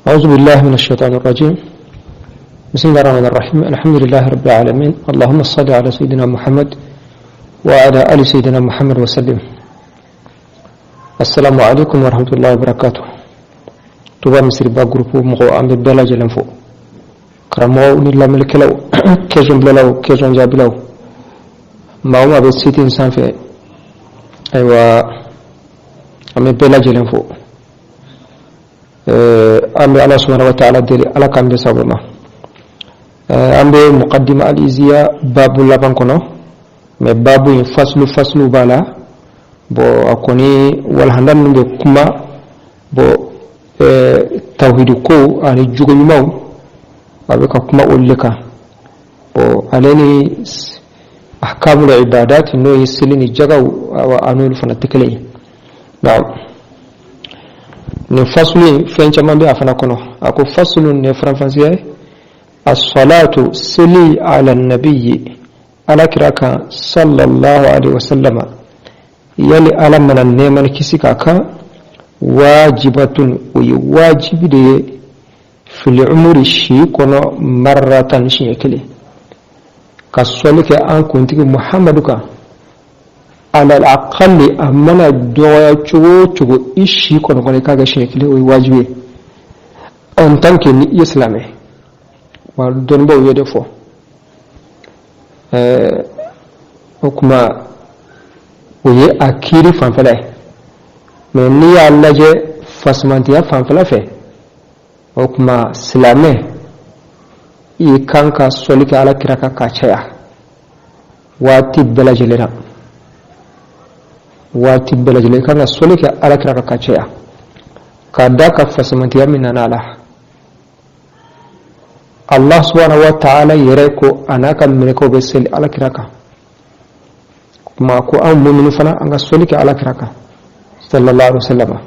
أعوذ بالله من الشيطان الرجيم. بسم الله الرحمن الرحيم. الحمد لله رب العالمين. اللهم صل على سيدنا محمد وعلى آل سيدنا محمد وسلم. السلام عليكم ورحمة الله وبركاته. Touba Misiriba groupe mɔgɔw, an bɛ bɛɛ lajɛlen fo, karamɔgɔw ni lamɛnnikɛlaw, question bilalaw, question jaabilaw, maa o maa bɛ site in sanfɛ. Ayiwa, an bɛ bɛɛ lajɛlen fo. An bɛ Ala subhanahu wa ta'ala deli, Ala k'an bɛn sababu ma. An bɛ muqaddima al-iziya babu laban kɔnɔ, mais babu in fasulu fasulu b'a la. Bon, a kɔni walahanda minnu bɛ kuma, bon, tawhidi ko ani jogo ɲumanw, a bɛ ka kuma olu de kan. Bon, ale ni ahkamul ibadat, n'o ye seli ni jagaw, a n'olu fana tɛ kelen ye. Naam, nin fasulu in, fɛn caman bɛ a fana kɔnɔ. A ko fasulu nin ye faranfasiya ye: as-salatu, seli, ala nabiyyi, Ala kira kan, sallallahu alaihi wasallama, yali Ala mana nɛɛma ni kisi k'a kan, wajibatun, o ye wajibi de ye, fil umuri, si kɔnɔ, marratan, siɲɛ kelen, ka sɔli kɛ an kuntigi Muhamadu kan. Alal aqalli, a mana dɔgɔya cogo o cogo, i si kɔnɔ kɔnɔ, i k'a kɛ siɲɛ kelen, o ye wajibi ye en tant que ni i ye silamɛ. Wa dɔnnibaw ye de fɔ. O kuma, o ye a kiiri fanfɛla ye. Mais n'i y'a lajɛ fasamantiya fanfɛla fɛ, o kuma, silamɛ i kan ka sɔli kɛ Ala kira kan ka caya waati bɛɛ lajɛlen na. Waati bɛɛ lajɛlen i kan ka sɔli kɛ Ala kira kan ka caya, k'a da ka fasamantiya min nana a la. Allah subhanahu wa ta'ala yɛrɛ ko a n'a ka mɛlɛkɛw bɛ seli Ala kira kan. Kuma ko an mumini fana, an ka sɔli kɛ Ala kira kan, sallallahu alaihi wasallam.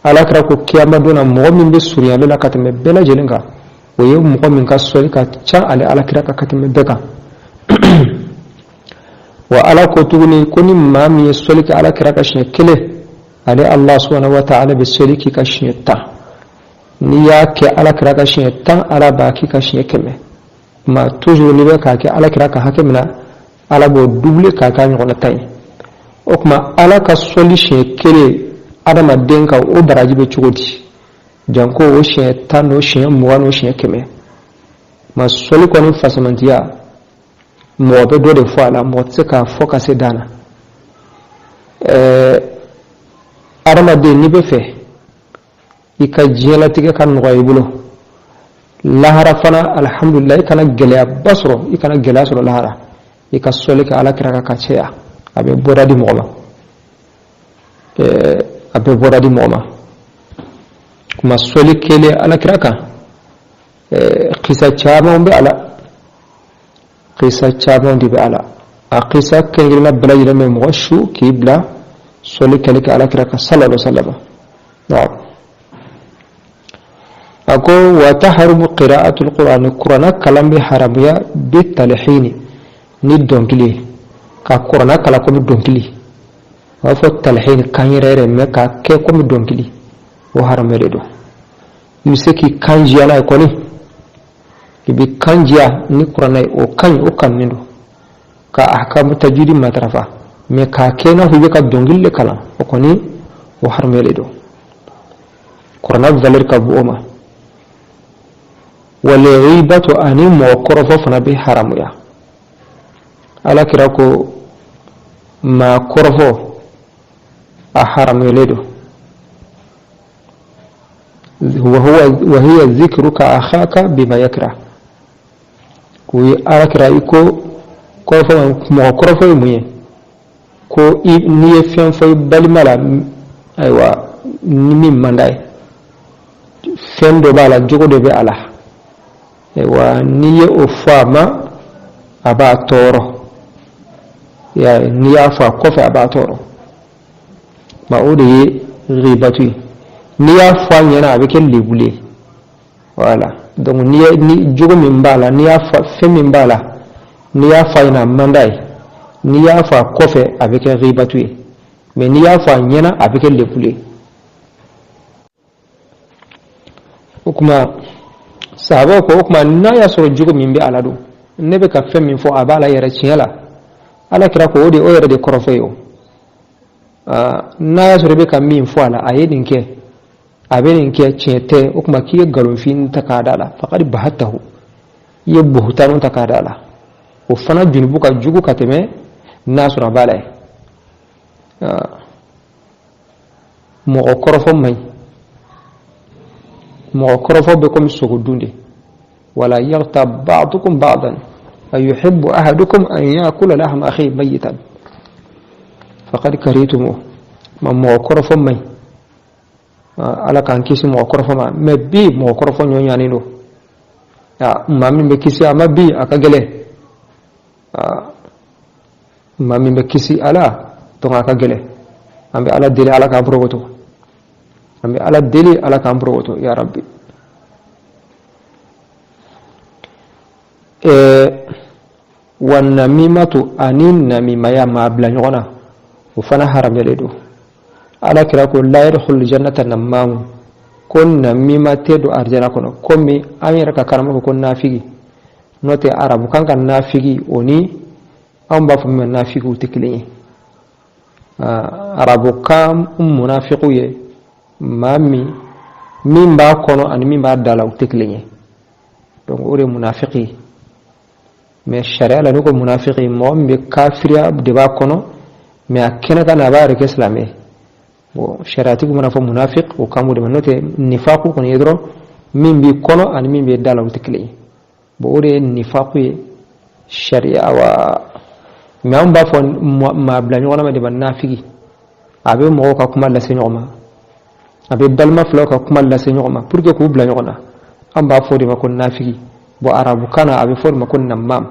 Ala kira ko kiyama don na, mɔgɔ min bɛ surunyali la ka tɛmɛ bɛɛ lajɛlen kan, o ye mɔgɔ min ka sɔli ka ca ale Ala kira kan ka tɛmɛ bɛɛ kan. Wa Ala ko tuguni ko ni maa min ye sɔli kɛ Ala kira ka siɲɛ kelen, ale Allah subhanahu wa ta'ala bɛ sɔli k'i ka siɲɛ 10. N'i y'a kɛ Ala kira ka siɲɛ 10, Ala b'a k'i ka siɲɛ 100. Ma toujours n'i bɛ k'a kɛ Ala kira ka hakɛ min na, Ala b'o doubler k'a k'a ɲɔgɔnna 10 ye. O tuma, Ala ka sɔli siɲɛ kelen adamaden kan, o baraji bɛ cogo di, janko o siɲɛ 10 n'o siɲɛ 20 n'o siɲɛ 100? Ma sɔli kɔni fasamantiya, mɔgɔ bɛ dɔ de fɔ a la, mɔgɔ tɛ se k'a fɔ ka se dan na. Adamaden, n'i bɛ fɛ i ka diɲɛlatigɛ ka nɔgɔya i bolo, lahara fana, alhamdulillah, i kana gɛlɛyaba sɔrɔ, i kana gɛlɛya sɔrɔ lahara, i ka sɔli kɛ Ala kira kan ka caya. A bɛ bɔda di mɔgɔ ma, a bɛ bɔda di mɔgɔ ma. Kuma sɔli kelen Ala kira kan, kisa caman bɛ a la, kisa caman de bɛ a la. A kisa kelen-kelenna bɛɛ lajɛlen bɛ mɔgɔ su k'i bila sɔli kɛli kɛ Ala kira kan, sallallahu alaihi wasallam. Naam, a ko wa tahrumu qira'atul qur'ani, Kurana kalan bɛ haramuya, bi talhini, ni dɔnkili ye, ka Kurana kalan komi dɔnkili. U b'a fɔ talhini, kan yɛrɛ yɛrɛ, mais k'a kɛ komi dɔnkili, o haramu de don. I bɛ se k'i kan jiya n'a ye kɔni, i bɛ kan jiya ni Kuranɛ ye, o ka ɲi, o kanunen don, ka ahkamu tajwidi matarafa. Mais k'a kɛ i n'a fɔ i bɛ ka dɔnkili de kalan, o kɔni, o haramu de don. Kuranɛ valeur ka bon o ma. Wal ghibatu, ani mɔgɔ kɔrɔfɔ fana bɛ haramuya. Ala kira ko maa kɔrɔfɔ a haramuyalen don. Wa hiya dhikruka akhaka bima yakra. O ye Ala kira i ko kɔrɔfɔ, mɔgɔ kɔrɔfɔ ye mun ye? Ko n'i ye fɛn fɔ i balima la, ayiwa, ni min man d'a ye, fɛn dɔ b'a la, jogo dɔ bɛ a la, ayiwa, n'i ye o fɔ a ma, a b'a tɔɔrɔ. N'i y'a fɔ a kɔfɛ, a b'a tɔɔrɔ. Ma o de ye ghibatu ye. N'i y'a fɔ a ɲɛna, a bɛ kɛ lebule ye. Voilà, donc n'i ye ni jogo min b'a la, n'i y'a fɔ, fɛn min b'a la, n'i y'a fɔ a ɲɛna, a man d'a ye, n'i y'a fɔ a kɔfɛ, a bɛ kɛ ghibatu ye. Mais n'i y'a fɔ a ɲɛna, a bɛ kɛ lebule ye. O tuma sahabaw ko, o tuma n'a y'a sɔrɔ jogo min bɛ a la don, ne bɛ ka fɛn min fɔ, a b'a la yɛrɛ tiɲɛ la? Ala kira ko, o de o yɛrɛ de kɔrɔfɔ ye. O n'a y'a sɔrɔ i bɛ ka min fɔ a la, a ye nin kɛ, a bɛ nin kɛ, tiɲɛ tɛ, o tuma k'i ye nkalonfin ta k'a da la. Faqad bahatahu, i ye buhutanu ta k'a da la. O fana junubu ka jugu ka tɛmɛ n'a sɔrɔ a b'a la ye. Mɔgɔ kɔrɔfɔ man ɲi. Mɔgɔ kɔrɔfɔ bɛ komi sogo dun de. Wala yaghtab ba'dukum ba'dan, ayuhibbu ahadukum an yakula lahma akhihi mayitan faqad karihtumuh. Ma mɔgɔ kɔrɔfɔ man ɲi. Ala k'an kisi mɔgɔ kɔrɔfɔ ma. Mɛ bi mɔgɔ kɔrɔfɔ ɲɔ ɲanen don. Maa min bɛ kisi a ma bi, a ka gɛlɛn. Maa min bɛ kisi a la, donc a ka gɛlɛn. An bɛ Ala deli, Ala k'an porokoto. An bɛ Ala deli, Ala k'an porokoto, ya Rabbi. Wa namimatu, ani namimaya, maa bila ɲɔgɔn na, o fana haramuyalen don. Ala kira ko la yadkhulul jannata nammamu, ko namima tɛ don arijana kɔnɔ. Komi an yɛrɛ ka karamɔgɔ ko nafigi, n'o tɛ arabukan ka nafigi, o ni anw b'a fɔ min ma nafigi, u tɛ kelen ye. Arabukan munafigiw ye maa min b'a kɔnɔ ani min b'a da la, u tɛ kelen ye. Donc o de ye munafiki ye. Mais sariya la, n'u ko munafiki, mɔgɔ min bɛ kafiriya de b'a kɔnɔ, mais a kɛnɛ kan na, a b'a yɛrɛ kɛ silamɛ ye. Bon, sariyatigiw mana fɔ munafiki, o kan b'o de ma. N'o tɛ, nifaku kɔni ye dɔrɔn min b'i kɔnɔ ani min b'i da la, o tɛ kelen ye. Bon, o de ye nifaku ye sariya wa. Mais anw b'a fɔ maa bila ɲɔgɔn na ma de ma nafigi. A bɛ mɔgɔw ka kuma lase ɲɔgɔn ma, a bɛ balima filaw ka kuma lase ɲɔgɔn ma pour que k'u bila ɲɔgɔn na. An b'a fɔ o de ma ko nafigi. Bon, arabukan na, a bɛ fɔ o de ma ko namam.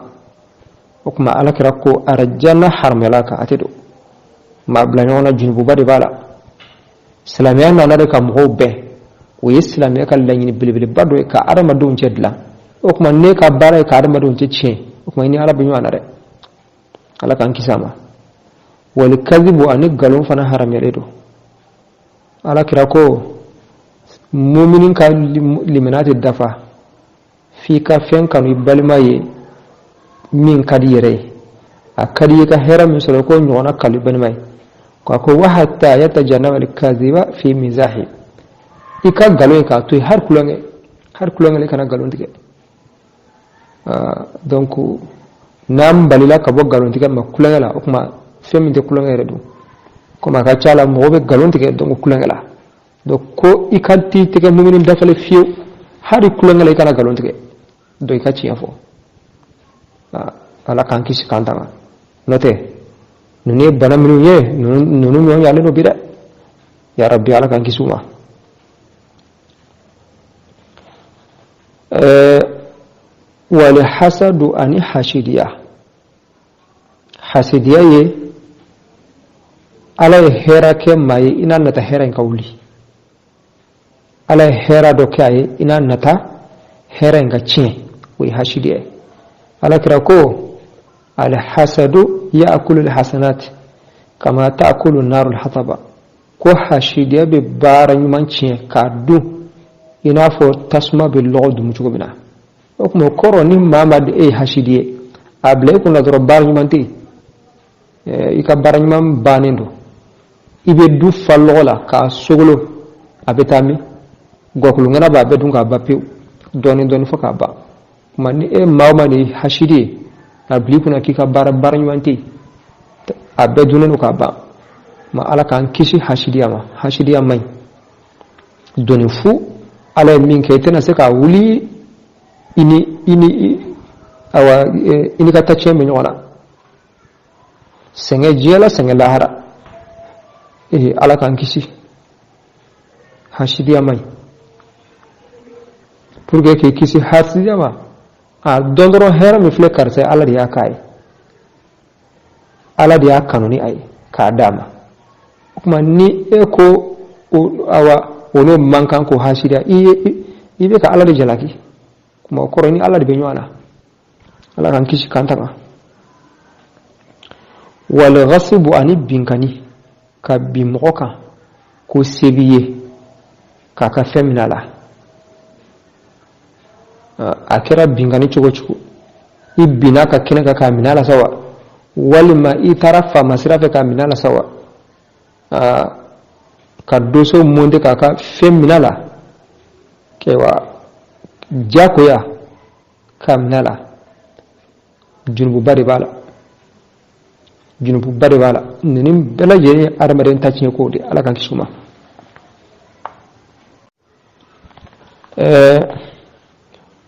O tuma Ala kira ko arajanna haramuyala kan, a tɛ don. Maa bila ɲɔgɔn na, junububa de b'a la. Silamɛya nana de ka mɔgɔw bɛn. O ye silamɛya ka laɲini belebeleba dɔ ye, ka adamadenw cɛ dilan. O tuma ne ka baara ye ka adamadenw cɛ tiɲɛ, o tuma i ni Ala bɛ ɲɔgɔn na dɛ. Ala k'an kisi a ma. Wali kazibu, ani nkalon fana haramuyalen don. Ala kira ko mumini ka limaniya tɛ dafa f'i ka fɛn kanu i balima ye min ka di yɛrɛ ye. A ka di i ka hɛrɛ min sɔrɔ, ko ɲɔgɔnna kanu i balima ye. Ko a ko wa hatta yatajannaba alkaziba fi mizahi, i ka nkalon ye k'a to yen, hali kulonkɛ, hali kulonkɛ kana nkalon tigɛ. Donc n'an balila ka bɔ nkalon tigɛ ma kulonkɛ la, o tuma fɛn min tɛ kulonkɛ yɛrɛ don, komi a ka ca la mɔgɔ bɛ nkalon tigɛ donc kulonkɛ la. Donc ko i ka t'i tɛgɛ mumini dafalen fiyewu, hali kulonkɛ la i kana nkalon tigɛ. Donc i ka tiɲɛ fɔ. Ala k'an kisi k'an tanga. N'o tɛ, ninnu ye bana minnu ye, ninnu ɲɔgɔn yalen don bi dɛ. Ya Rabbi, Ala k'an kisi u ma. Wali hasadu, ani hasidiya. Hasidiya ye Ala ye hɛrɛ kɛ maa ye, i n'a nata hɛrɛ in ka wuli. Ala ye hɛrɛ dɔ kɛ a ye, i n'a nata hɛrɛ in ka tiɲɛ, o ye hasidiya ye. Ala kira ko alhasadu yaakulu alhasanat kama taakulu naru alhataba, ko hasidiya bɛ baara ɲuman tiɲɛ k'a dun i n'a fɔ tasuma bɛ lɔgɔ dumu cogo min na. O tuma o kɔrɔ, ni maa ma e ye hasidi ye, a bila i kunna dɔrɔn baara ɲuman tɛ yen, i ka baara ɲuman bannen don. I bɛ du fa lɔgɔ la k'a sogolo, a bɛ taa min? Gɔkuluŋana b'a bɛɛ dun k'a ban pewu, dɔɔni dɔɔni fo k'a ban. Tuma ni e maa o maa de ye hasidi ye, a bila i kunna k'i ka baara ɲuman tɛ yen, a bɛɛ dunnen don k'a ban. Ma Ala k'an kisi hasidiya ma. Hasidiya man ɲi, doni fu. Ala ye min kɛ, i tɛna se k'a wuli. I ni awa, i ni ka tacɛn bɛ ɲɔgɔn na, sɛgɛn diɲɛ la, sɛgɛn lahara. Ee, Ala k'an kisi, hasidiya man ɲi. Pour que k'i kisi hasidiya ma, a dɔn dɔrɔn hɛrɛ min filɛ karisa ye, Ala de y'a k'a ye, Ala de y'a kanu ni a ye k'a d'a ma. O tuma ni e ko awa o n'o man kan k'o hasidiya, i bɛ ka Ala de jalaki. Kuma o kɔrɔ, ni Ala de bɛ ɲɔgɔn na. Ala k'an kisi k'an tanga. Wal ghasibu, ani binkani, ka bin mɔgɔ kan ko se b'i ye k'a ka fɛn minɛ a la. a kɛra binkanni cogo o cogo, i binna ka kɛnɛ kan k'a minɛ a la sa wa, walima i taara faama sira fɛ k'a minɛ a la sa wa, ka doso monte k'a ka fɛn minɛ a la, kɛwa jagoya k'a minɛ a la, junububa de b'a la, junububa de b'a la. Ninnu bɛɛ lajɛlen ye adamaden ta tiɲɛ ko de, Ala k'an kisi o ma.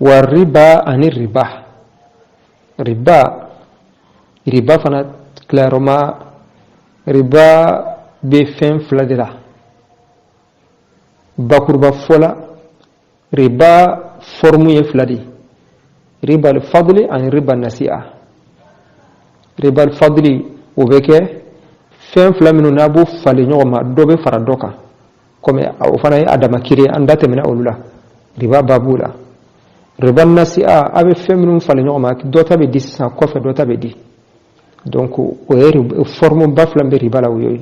Wa riba ani riba, riba, riba fana tilayɔrɔma, riba bɛ fɛn fila de la. Bakuruba fɔ la, riba forme ye fila de ye, riba al-fadli ani riba nasi'a. Riba al-fadli o bɛ kɛ fɛn fila minnu n'a b'o falen ɲɔgɔn ma, dɔ bɛ fara dɔ kan, komi o fana ye a dama kiri ye, an da tɛmɛna olu la riba babu la. Riba nasi'a, a bɛ fɛn minnu falen ɲɔgɔn ma, dɔ ta bɛ di sisan, kɔfɛ dɔ ta bɛ di. Donc o ye forme ba fila bɛ riba la, o ye.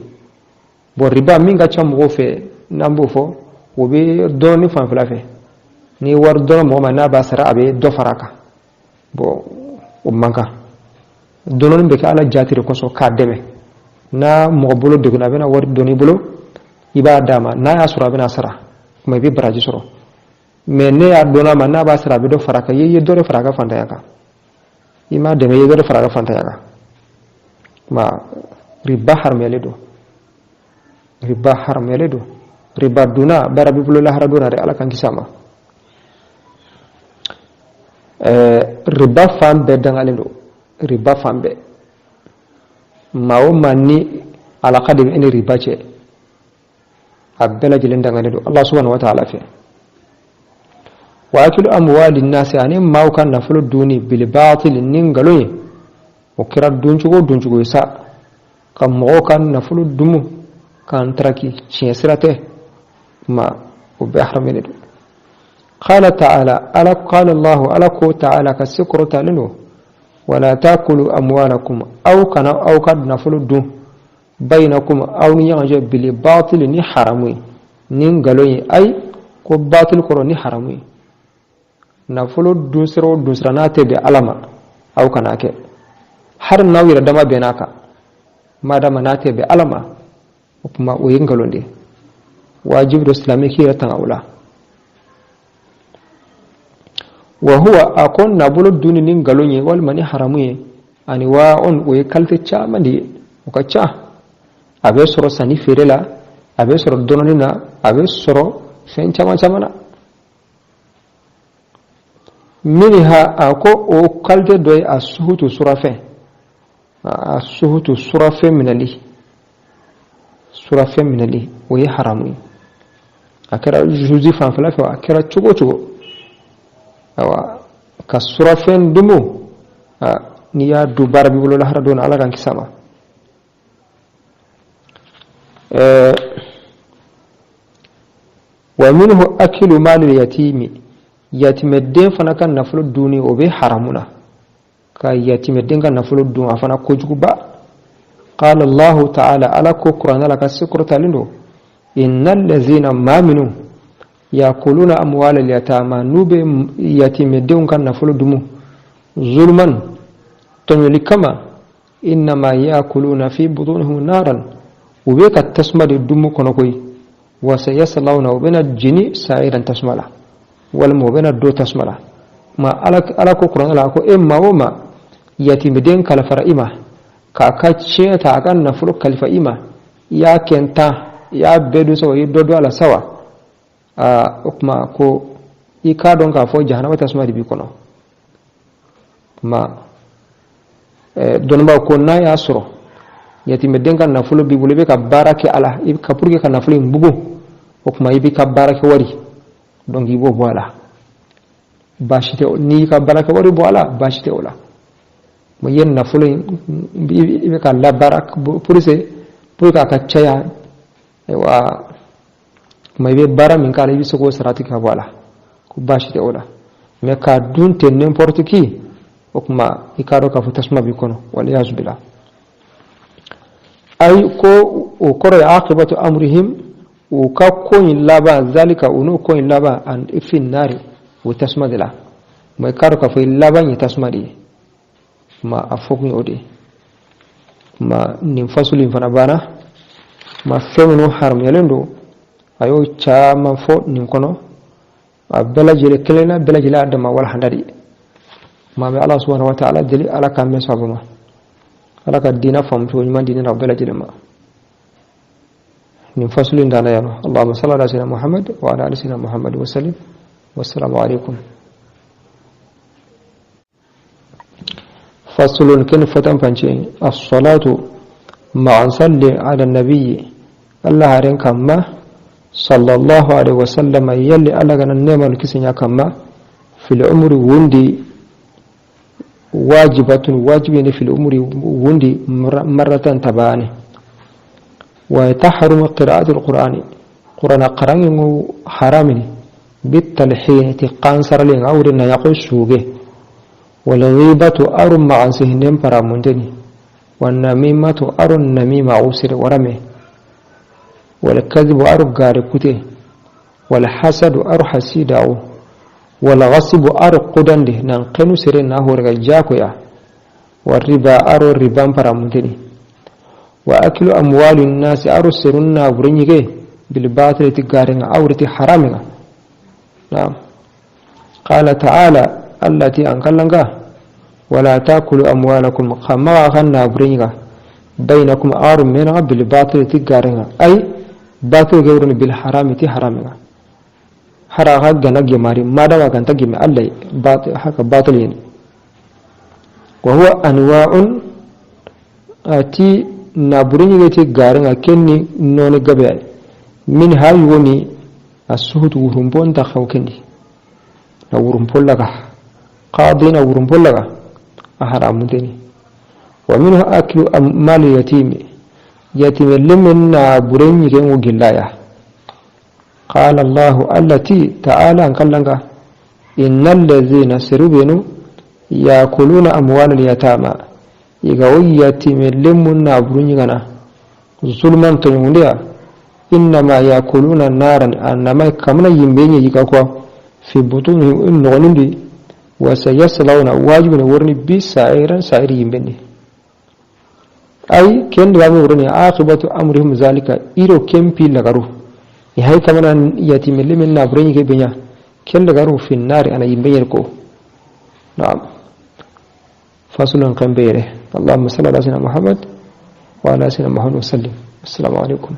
Bon, riba min ka ca mɔgɔw fɛ, n'an b'o fɔ, o bɛ dɔɔni fanfɛla fɛ. Ni wari dɔrɔn mɔgɔ ma, n'a b'a sara, a bɛ dɔ fara a kan. Bon, o man kan. Dɔɔni bɛ kɛ Ala jati de kosɔn k'a dɛmɛ. N'a mɔgɔ bolo degunna, a bɛna wari dɔɔni bolo, i b'a d'a ma, n'a y'a sɔrɔ a bɛna sara, kuma i bɛ baraji sɔrɔ. Mais ne y'a dɔn a ma, n'a b'a sara, a bɛ dɔ fara a kan, i ye dɔ de fara a ka fantanya kan. I m'a dɛmɛ, i ye dɔ de fara a ka fantanya kan. Kuma riba haramuyalen don, riba haramuyalen don. Riba dunna, baara b'i bolo lahara don na dɛ, Ala k'an kisi a ma. Riba fan bɛɛ dangalen don, riba fan bɛɛ. Maa o maa ni alaka de bɛ e ni riba cɛ, a bɛɛ lajɛlen dangalen don Allah subhanahu wa ta'ala fɛ. Wa akilu amwali nasi, ani maaw ka nafolo dunni bil batil, ni nkalon ye, o kɛra duncogo o duncogo ye sa, ka mɔgɔw ka nafolo dumu k'an taraki, tiɲɛ sira tɛ, ma o bɛɛ haramuyalen don. Qala ta'ala, ala qala Allahu, ala ko ta'ala ka se kɔrɔtalen don, wala takulu amwalakum, aw kana aw ka nafolo dun, bayinakum, aw ni ɲɔgɔn cɛ, bil batil, ni haramu ye, ni nkalon ye. Ayi, ko batil kɔrɔ ni haramu ye. Nafolo dun sira o dun sira n'a tɛ bɛn Ala ma, aw kana kɛ, hali n'aw yɛrɛ dama bɛnn'a kan, madama n'a tɛ bɛn Ala ma, o tuma o ye nkalon de ye. Wajibi don silamɛ k'i yɛrɛ tanga o la. Wa huwa, a ko nafolo dunni ni nkalon ye walima ni haramu ye, ani wa o ye qualité caman de ye, o ka ca. A bɛ sɔrɔ sanni feere la, a bɛ sɔrɔ dɔnni na, a bɛ sɔrɔ fɛn caman caman na. Minha, a ko o qualité dɔ ye a suhutu surafɛn, a suhutu surafɛn minɛli, surafɛn minɛli o ye haramu ye. A kɛra juge fanfɛla fɛ, a kɛra cogo o cogo, awa ka surafɛn dumu, n'i y'a dun, baara b'i bolo lahara don na, Ala k'an kisi a ma. Wa minhu akilu mali yatimi, yatimɛden fana ka nafolo dunni o bɛ haramu na, ka yatimɛden ka nafolo dun a fana kojuguba. Qala Allahu ta'ala, ala ko kuranɛ la ka se kɔrɔtalen don, innal lazina, maa minnu, yakuluna amwalal yatama, n'u bɛ yatimɛdenw ka nafolo dumu, zulman, tɔɲɔli kama, innama yakuluna fi butunihim naran, u bɛ ka tasuma de dumu kɔnɔ koyi, wa sayaslawna, u bɛna jeni sa'iran, tasuma la, walima u bɛna don tasuma la. Ma ala ko kuranɛ la ko e maa o maa yatimɛden kalifara i ma, k'a ka tiɲɛ ta, a ka nafolo kalifa i ma, i y'a kɛ n tan, i y'a bɛɛ dun sawa, i ye dɔ dun a la sawa, o tuma ko i k'a dɔn k'a fɔ jahanama tasuma de b'i kɔnɔ. Ma dɔnnibaaw ko n'a y'a sɔrɔ yatimɛden ka nafolo b'i bolo, i bɛ ka baara kɛ a la, i ka pour que ka nafolo in bugun, o tuma i b'i ka baara kɛ wari, donc i b'o bɔ a la, baasi tɛ. N'i ka baara kɛ wari bɔ a la, baasi tɛ o la. I ye nafolo in, i bɛ ka labaara pour que a ka caya, ayiwa, tuma i bɛ baara min k'a la, i bɛ se k'o sara tigɛ ka bɔ a la, ko baasi tɛ o la. Mais k'a dun ten n'importe qui, o tuma i k'a dɔn k'a fɔ tasuma b'i kɔnɔ, waliyazu bila. Ayi, ko o kɔrɔ ye aqibatu amrihim, u ka ko in laban, zalika, u n'o ko in laban, an fi nari, o tasuma de la. Ma i k'a dɔn k'a fɔ i laban ye tasuma de ye. Ma a fɔ kun ye o de ye. Ma nin fasulu in fana banna. Ma fɛn minnu haramuyalen don, a y'o caman fɔ nin kɔnɔ. A bɛɛ lajɛlen kelen na bɛɛ lajɛlen a dama walahanda de ye. Ma bɛ Ala subahana wa taala deli, Ala k'an bɛn sababa ma, Ala ka diinɛ faamucogo ɲuman di ne n'aw bɛɛ lajɛlen ma. Nin fasulu in danna yan nɔ. Allahumma salli ala sayyidina Muhammad wa ala ali sayyidina Muhammad wa sallim. Wassalamu alaikum. Fasulun ken fatan fance as-salatu ma'an salli ala nabiyyi Allah haren kamma sallallahu alaihi wasallam yalli Allah gana nema kisinya kamma fil umri wundi wajibatun wajibi ne fil umri wundi marratan tabani. Wa tahrumu qira'atu al-qur'ani qur'ana qarangu haramini bitalhin ti qansar lin awri na yaqul suge wal ghibatu arum ma'an sihnen paramundeni wan namimatu arun namima usir warame wal kadhibu aru gare kute wal hasadu aru hasidau wal ghasbu aru qudande nan qenu sere na horga jakoya wal riba aru riban paramundeni wa aklu amwalin nasi aru serunna burinige bil batil ti garenga awriti haraminga. Na'am. Qala ta'ala allati ankalanga wala taakulu amwalakum khama khanna buringa bainakum arum menga bil batil ti garenga ay batil gawrun bil harami ti haraminga hara gana gemari madawa ganta gemi allai batil haka batil wa huwa anwa'un ati na buringa ti garenga kenni noni gabe min hayuni asuhud wurumbon ta khawkendi na wurumbon laga qadina wurumbon laga aharamunteni wa minhu aklu mali yatimi yatimi limin na burenyi ken gillaya. Qala Allah allati ta'ala an kallanga innal ladzina sirubenu yakuluna amwal al yatama iga yatimi limun na burunyi gana zulman to yundiya innama yakuluna naran annama kamna yimbenye yikakwa fi butunihim innogonindi wa sayaslawna wajibun warni bi sa'iran sa'iri yimbeni ay ken damu wurni aqibatu amrihim zalika iro kempi lagaru hay kamana yatime limin na burenyi ke benya ken lagaru fi nari ana yimbenye ko. Na'am. Fasulun kan bayre. Allahumma salli ala sayyidina Muhammad wa ala sayyidina Muhammad wa sallim. Assalamu alaikum.